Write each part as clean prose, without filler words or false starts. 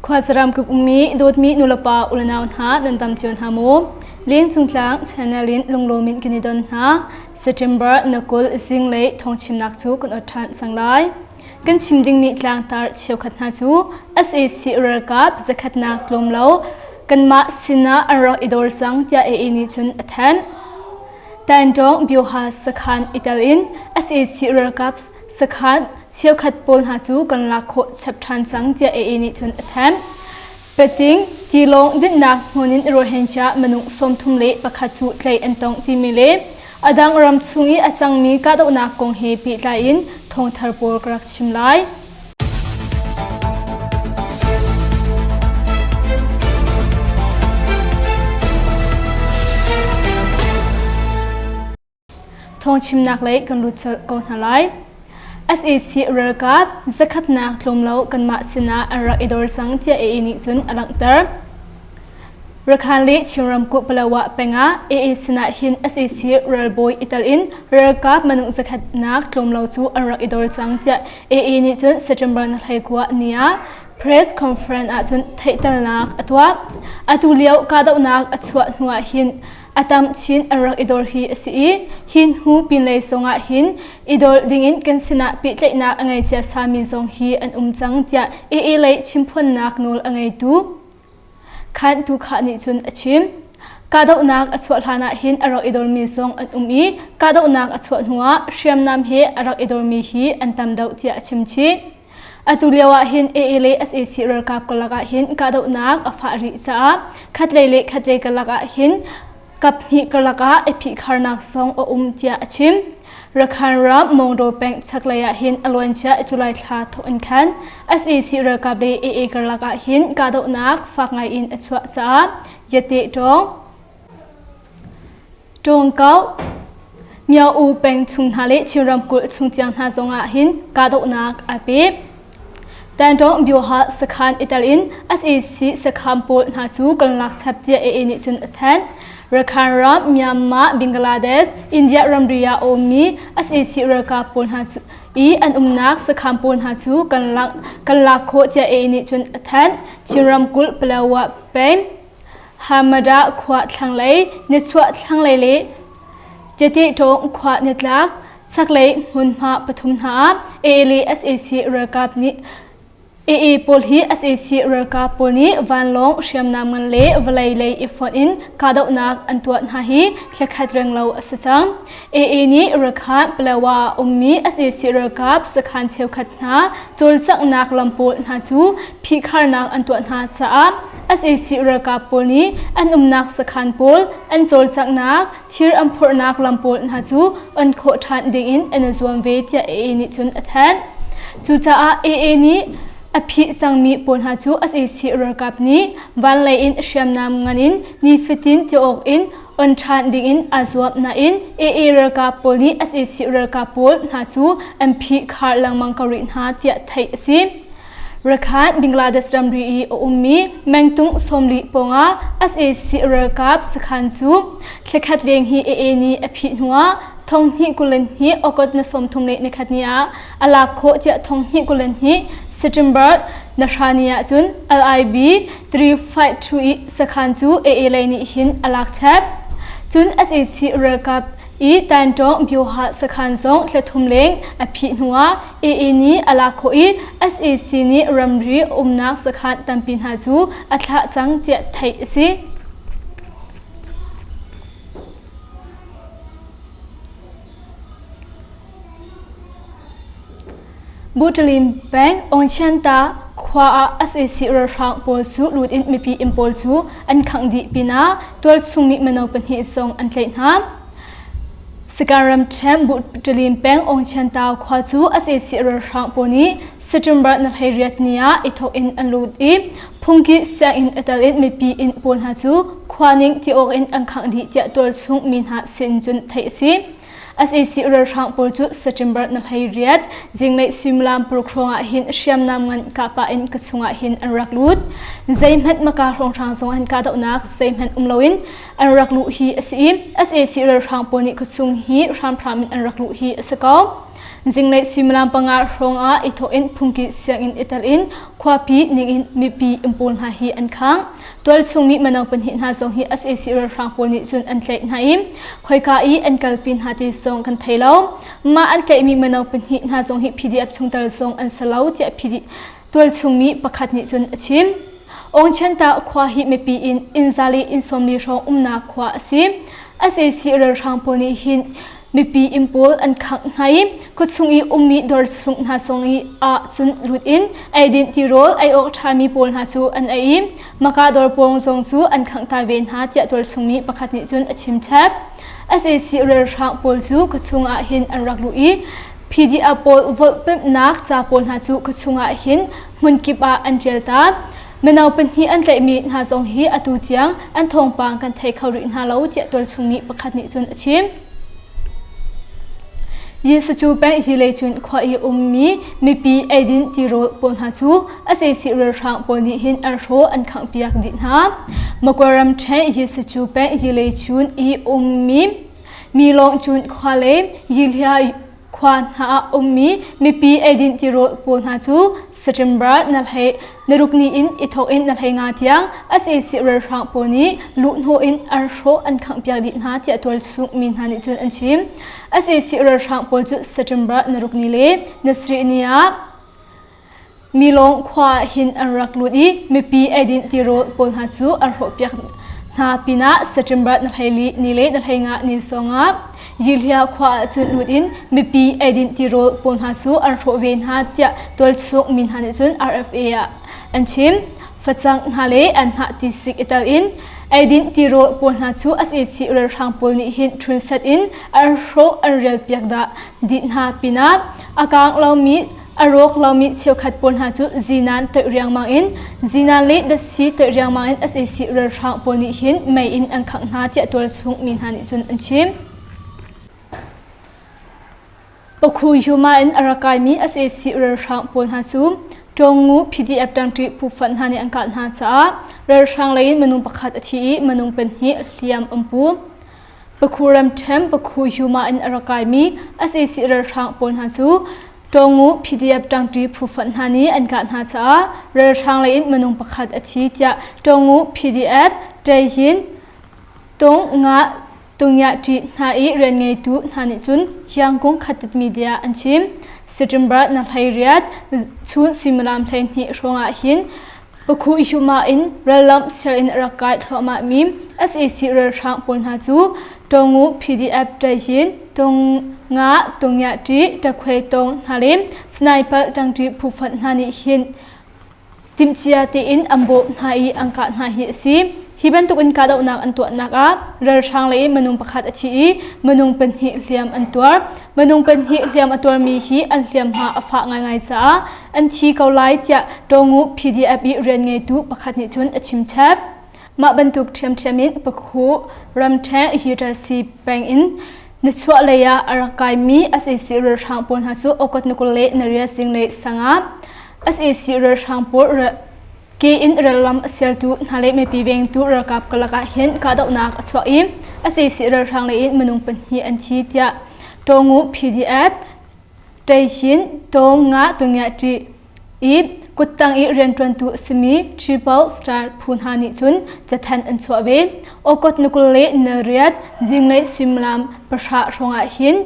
Khuasaram kip ummi dawtmi nulepa ulenau hna nan dam cio hna maw? Lengcung tlang channel in lunglawm in kan i don hna. September na 20 zinglei thawngchimnak cu kan ot ṭhan cang lai. Kan chim dingmi tlangtar cheukhat hna cu sac ralkap zakhatnak tlawm lo kanmah sinah an rak i dor cang tiah AA nih cun a thanh. Taindong Bioha sakhan i tel in sac ralkap sakhan cheukhat pawl hna cu kan lak khawh chap ṭhan cang tiah AA nih cun a thanh. Peting tilawng dinhnak hmun in Rohingya minung 31 cu tlaih an tong timi le a dang ram chung i a cangmi kahdohnak kong he pehtlai in thawngthar pawl ka rak chim lai. Thawngchimnak lei kan lut colh ko hna lai. Sac ralkap zakhatnak tlawm lo kanmah sinah an rak i dor cang tiah AA nih cun a langhter. Rakhan le Chin ramkulh Palawa peng ah AA sinah hin sac ralbawi i tel in ralkap minung zakhatnak tlawm lo cu an rak i dor cang tiah AA nih cun September na 29 ni ah press conference ah cun theihternak a tuah. Atu lio kahdohnak a chuah hnu ah hin a tam chin an rak i dor hi a si i hi hnu pinlei zongah hin i dor dingin kan sinah pehtlaihnak a ngei cia sami zong hi an um cang tiah AA lei chimphuannak nawl a ngeitu Khan Tu Khah nih cun a chim. Kahdohnak a chuah hlan ah hin a rak i dormi zong an um i kahdohnak a chuah hnuah hriamnam he a rak i dormi hi an tam deuh tiah a chim chih. Atu lio ah hin AA le sac ralkap karlak ah hin kahdohnak a fah rih caah khatlei le khatlei karlak ah hin kaphnih karlak ah i phihkharnak zong a um tiah a chim. Rakhine ram Mongdaw peng chaklei ah hin a luancia July thla thawk in khan sac ralkap le AA karlak ah hin kahdohnak fak ngai in a chuah caah Yate Tawng Ṭawngkauh, Myo-U peng chung hna le Chin ramkulh chung tiang hna zongah hin kahdohnak aa pe. Tandong Byoha sakhan i tel in sac sakhan pawl hna cu kan lak chap tiah AA nih cun a thanh. Rakhine ram, Myanmar, Bangladesh, India ramri ah a ummi sac ralkap pawl hna cu i an umnak sakhan pawl hna cu kan lak kan lak khawh tiah AA nih cun a thanh. Chin ramkulh Palawa peng Hamada khua thlanglei, nichuah thlanglei le Cetitawng khua nitlak chaklei hmunhma pathum hna ah AA le sac ralkap nih AA pawl hi sac ralkap pawl nih vanlawng hriamnam ngan le vawlei lei i fonh in kahdohnak an tuah hna hi thlakhat renglo a si cang. AA nih Rakhan Palawa ah ummi sac ralkap sakhan cheukhat hna cawlcanghnak lam pawl hna cu phihkharnak an tuah hna caah sac ralkap pawl nih an umnak sakhan pawl an cawlcanghnak thir an phorhnak lam pawl hna cu on khawh ṭhan dingin an i zuam ve tiah AA nih cun a thanh. Cucaah AA nih a phih cangmi pawl hna cu sac ralkap nih vanlei in hriamnam ngan in nifatin ti awk in on ṭhan dingin aa zuam nain AA ralkap pawl nih sac ralkap pawl hna cu an phih khar lengmang ko rih hna tiah theih a si. Rakhan Bangladesh ramri i a ummi mengtung 40 pawngah sac ralkap sakhan cu thlakhat leng hi AA nih a phih hnuah thong hnih kulen hi August na 30 le nikhat ni ah a lak khawh tiah thong hnih kulen hi September na hra ni ah cun LIB 352 i sakhan cu AA lei nih hin a lak chap. Cun sac ralkap i Tantawng Byoha sakhan zong thlathum leng a phih hnuah AA nih a lak khawh i sac nih ramri umnak sakhan tampi hna cu a thlah cang tiah theih a si. Butalim peng Ongchanta khua ah sac ralhrang pawl cu lut in mipi inn pawl cu an khangh dih pinah tualchungmi mino pahnih zong an tlaih hna. Sagaing ramṭhen Butalim peng Ongchanta khua cu sac ralhrang pawl nih September na 18 ni ah i thawk in an lut i phungki sianginn a tel in mipi inn pawl hna cu khua ning ti awk in an khangh dih tiah tualchung mi hna sin cun theih a si. Sac ralhrang pawl cu September na 18. zinglei suimilam paruk hrawng ah hin hriamnam ngan kahpah in ka chungah hin an rak lut. Zeihmanh maka hrawnghrang zong an kahdohnak zeihmanh um loin an rak luh hi a si i sac ralhrang pawl nih khuachung hi hramhram in an rak luh hi a si ko. Zinglei suimilam panga hrawng ah i thawk in phungki sianginn i tel in khuapi ningin mipi inn pawl hna hi an khang. Tualchung mi mino pahnih hna zong hi sac ralhrang pawl nih cun an tlaih hna i khoika i an kalpi hna ti zong kan thei lo. Mah an tlaihmi mino pahnih hna zong hi PDF chungtel zong an si lo tiah PD tualchung mi pakhat nih cun a chim. Ongchenta khua hi mipi in inn zali inn sawmli hrawng umnak khua a si. Sac ralhrang pawl nih hin mipi inn pawl an khangh hna i khuachung i ummi dawr chung hna zong i ah cun lut in eidin tirawl ei awk ṭhami pawl hna cu an ei i maka dawr pawl zong cu an khangh ta ve hna tiah tualchung mi pakhat nih cun a chim chap. Sac ralhrang pawl cu khuachung ah hin an rak luh i PDF pawl volhpemhnak ca pawl hna cu khuachung ah hin hmunkip ah an ṭial ta. Mino pahnih an tlaihmi hna zong hi atu tiang an thawngpang kan thei kho rih hna lo tiah tualchung mi pakhat nih cun a chim. Yisacu peng hi leicun khua i ummi mipi eidin tirawl pawl hna cu a sac ralhrang pawl nih hin an hrawh an khanghpiak dih hna. Makwa ramṭhen Yisacu peng hi leicun i ummi mi lawngcun khua le Yihlia khua hna ah ummi mipi eidin tirawl pawl hna cu September na hlei naruk ni in i thawk in na hlei nga tiang sac ralhrang pawl nih luhhnawh in an hrawh an khanghpiak dih hna tiah tualchung mi hna nih cun an chim. Sac ralhrang pawl cu September naruk ni le nasarih ni ah Milawng khua ah hin an rak lut i mipi eidin tirawl pawl hna cu an hrawhpiak hna pinah September na hleili ni le na hleinga ni zongah Yihlia khua ah cun lut in mipi eidin tirawl pawl hna cu an hrawh ve hna tiah tualchung mi hna nih cun RFA ah an chim. Facang hna le an hnah tisik i tel in eidin tirawl pawl hna cu sac ralhrang pawl nih hin ṭhunset in an hrawh an rialpiak dah dih hna pinah a kaang lomi A rawk lomi cheukhat pawl hna cu zinan toih riangmang in zinan le datsi toih riangmang in sac ralhrang pawl nih hin mei in an khangh hna tiah tualchung mi hna nih cun an chim. Pakhu Yuma in a rak kaimi sac ralhrang pawl hna cu Ṭawngngu PDF ṭangṭi phu-fanh hna nih an kah hna caah ralhrang lei in minung pakhat a thi i minung pahnih hliam an pu. Pakhu ramṭhen Pakhu Yuma in a rak kaimi sac ralhrang pawl hna cu Ṭawngu PDF ṭangṭi phu-fonh hna nih an kah hna caah ralhrang lei in minung pakhat a thi tiah Ṭawngu PDF Ṭeihin Tung Nga Tungyah ṭih hna i rianngeitu hna nih cun Yangkung Khatit Media an chim. September na hleiriat chun suimilam 12 hrawng ah hin Pakhu Yuma in rallamh sial in a rak kai thluahmahmi sac ralhrang pawl hna cu Tongu PDF Tayin Tung Nga Tungyah Ṭi Ṭakhuai Tawng hna le Sniper ṭangṭi phu fonh hna nih hin timhcia tein an bawh hna i an kah hna hi a si. Hi bantuk in kahdohnak an tuahnak ah ralhrang lei minung pakhat a thi i minung pahnih hliam an tuar. Minung pahnih hliam a tuarmi hi an hliamhma a fah ngaingai caah an thi ko lai tiah Tongu PDF i rianngeitu pakhat nih cun a chim chap. Mah bantuk ṭhiamṭhiam in Pakhu ramṭheng Yitasi peng in nichuah lei ah a rak kaimi sac ralhrang pawl hna cu August ni 28 zinglei sang ah sac ralhrang pawl ke in rallam a sialtu hna le mipi vengtu ralkap karlak ah hin kahdohnak a chuak i sac ralhrang lei in minung pahnih an thi tiah Tongu PDF Ṭeihin Tawng Nga Tungyah Ṭih i kuttang i rianṭuantu a simi Triple Star phu hna nih cun cathanh an chuah ve. August ni 28 zinglei suimilam pahra hrawngah hin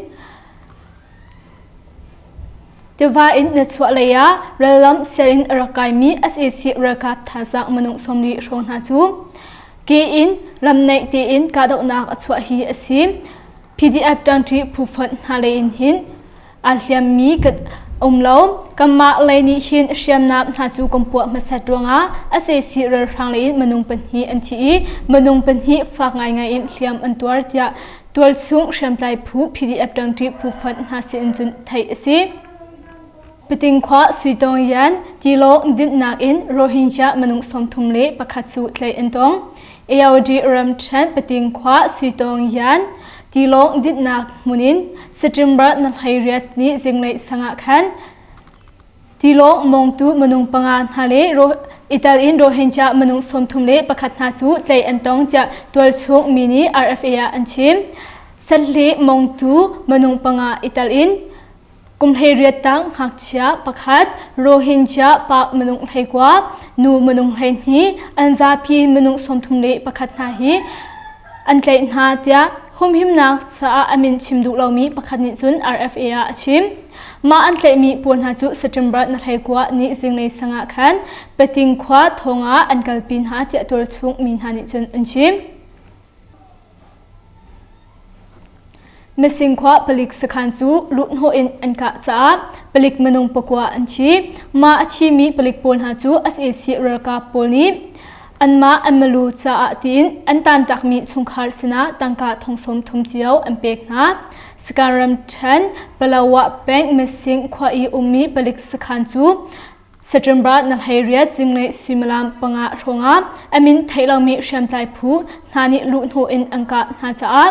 tiva in nichuah lei ah rallam sial in a rak kaimi sac ralkap thazaang minung 40 hrawng hna cu ke in lamnaih tein kahdohnak a chuah hi a si. PDF ṭangṭi phu fonh hna lei in hin aa hliammi kan um lo. Kanmah lei nih hin hriamnam hna cu kan puah hmasat ruangah sac ralhrang lei in minung pahnih an thi i minung pahnih fak ngaingai in hliam an tuar tiah tualchung hriamtlai phu PDF ṭangṭi phu fonh hna sin in cun theih a si. Pating khua Suitawng Yan tilawng dinhnak in Rohingya minung 31 cu tlaih an tong. AOD ramṭhen Pating khua Suitawng Yan. Tilawng dinhnak hmun in September na 18 ni zinglei sang ah khan Tilawng mawngtu minung panga hna le Ital in Rohingya minung 31 hna cu tlaih an tong tiah tualchung mi nih RFA ah an chim. Sahle mawngtu minung panga Ital in kum 18 tang ngakchia pakhat Rohingya pa minung 19 nu minung 12 an zapi minung 31 hna hi an tlaih hna tiah humhimnak caah a min chim duh lomi pakhat nih cun RFA ah a chim. Mah an tlaihmi pawl hna cu September na 19 ni zinglei sang ah khan Pating khua thong ah an kalpi hna tiah tualchung mi hna nih cun an chim. Mising khua palik sakhan cu luhhnawh in an kah caah palik minung pakua an thi. Mah a thimi palik pawl hna cu sac ralkap pawl nih anmah an malu caah tiin an tantakmi chungkhar sinah tangka thong sawm thum cio an pek hna. Skan ramṭhen Palawa peng Mising khua i ummi palik sakhan cu September na 18 zinglei suimilam panga hrawngah a min theih lomi hriamtlai phu hna nih luhhnawh in an kah hna caah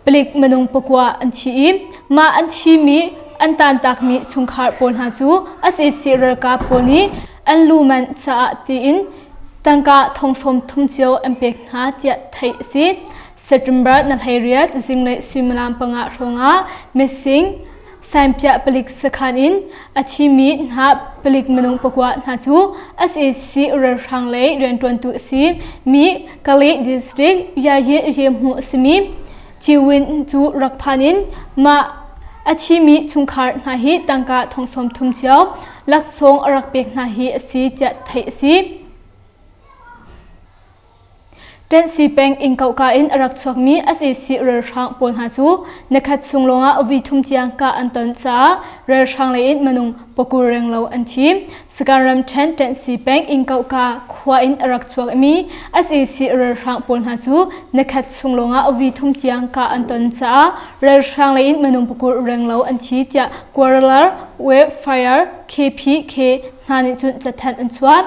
palik minung pakua an thi i mah an thimi an tantakmi chungkhar pawl hna cu sac ralkap pawl nih an lu man caah tiin tangka thong sawm thum cio an pek hna tiah theih a si. September na 18 zinglei suimilam panga hrawngah mising Sainpiah palik sakhan in a thimi hna palik minung pakua hna cu sac ralhrang lei rianṭuantu a si mi Kale district Yayin Yehmu a simi Ciwin cu rak phan in mah a thimi chungkhar hna hi tangka thong sawm thum cio laksawng a rak pek hna hi a si tiah theih a si. Ṭenhsi peng inn kohka in a rak chuakmi sac ralhrang pawl hna cu nikhat chung lawngah voi thum tiang kah an ton caah ralhrang lei in minung pakul renglo an thi. Sagaing ramṭhen Ṭenhsi peng inn kohka khua in a rak chuakmi sac ralhrang pawl hna cu nikhat chung lawngah voi thum tiang kah an ton caah ralhrang lei in minung pakul renglo an thi tiah Guerrilla Warfare KPK hna nih cun cathanh an chuah.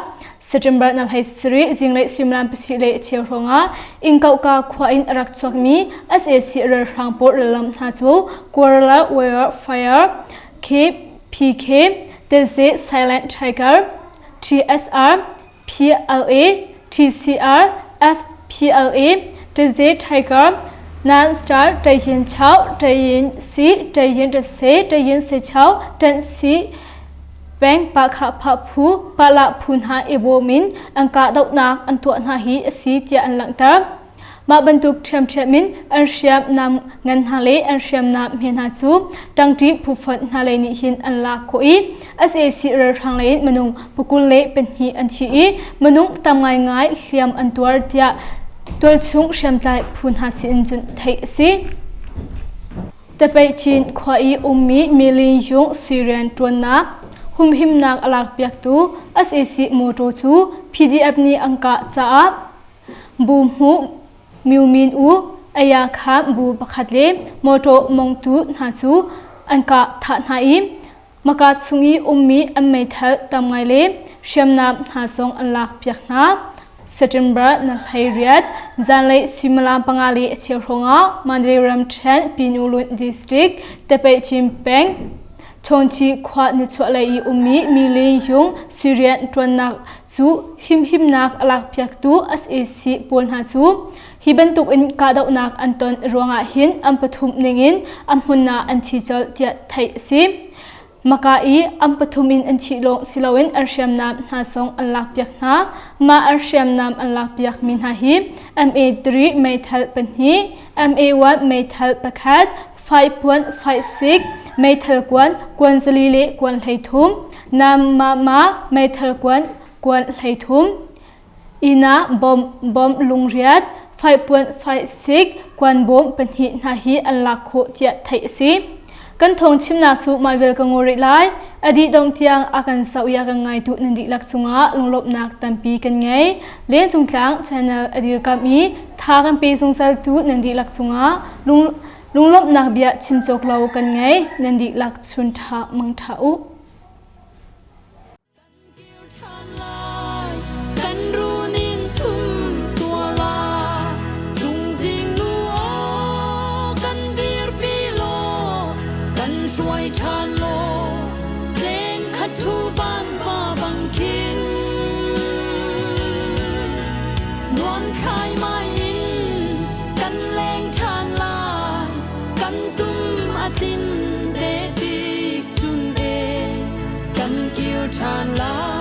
September na hlei sarih zinglei suimilam pasarih le a cheu hrawngah Ingkohka khua in a rak chuakmi sac ralhrang pawl rallam hna cu Guerrilla Warfare KPK, Teze Silent Tiger, TSR, PLA, TCR, FPLA, Teze Tiger, Nan Star, Tayin Chau, Tayin Si, Tayin Tase, Tayin Se Chau, Tan Si, Peng Pahkhah phu Pahlah phu hna i bawm in an kahdohnak an tuah hna hi a si tiah an langhter. Mah bantuk ṭhiamṭhiam in an hriamnam ngan hna le an hriamnam hme hna cu ṭangṭi phufonh hna lei nih hin an lak khawh i sac ralhrang lei in minung pakul le pahnih an thi i minung tam ngaingai hliam an tuar tiah tualchung hriamtlai phu hna sin cun theih a si. Tapeicin khua i ummi Milin Yung sui rianṭuannak humhimnak a lakpiaktu sac motor cu PDF nih an kah caah bu hmuh Myu Min U Ayakha bu pakhat le motor mongtu hna cu an kah thah hna i Maka chung i ummi an meithal tam ngai le hriamnam hna zong an lakpiak hna. September na 18 zanlei suimilam panga le a cheu hrawngah Mandalay ramṭhen Pinulun district Tapeicin peng Chonchi khua nichuahlei i ummi Milin Yung Syrian ṭuannak cu himhimnak a lakpiaktu sac pawl hna cu hi bantuk in kahdohnak an ton ruangah hin an pathum ningin a hmun ah an thi colh tiah theih a si. Maka i an pathum in an thih lawng si loin an hriamnam hna zong an lakpiak hna. Mah an hriamnam an lakpiak mi hna hi MA3 meithal pahnih, MA1 meithal pakhat, faipuan faisik, meithal kuan, kuan zali le kuan 13, nam ma ma meithal kuan, kuan 13, Inn ah bawm bawm lungriat, faipuan faisik, kuanbawm pahnih hna hi an lak khawh tiah theih a si. Kan thawng chimnak cu mah vial ka ngaw rih lai. A dih dongh tiang a kan zoh i a kan ngaitu nan dihlak cungah lunglawmhnak tampi kan ngei. Lencung Tlang channel a dirkamh i tha kan pe zungzaltu nan dihlak cungah lung lunglawmhnak bia chim cawk lo kan ngei. Nan dihlak chun ṭha mang ṭha u. Kan run in chum tua la, chung zing nu ok. Hruai ṭhan law leng khat ṭhu van va bang khin nuam khai mai in kan leng ṭhan lai kan tum a tin te tik chun e kan kir ṭhan lai.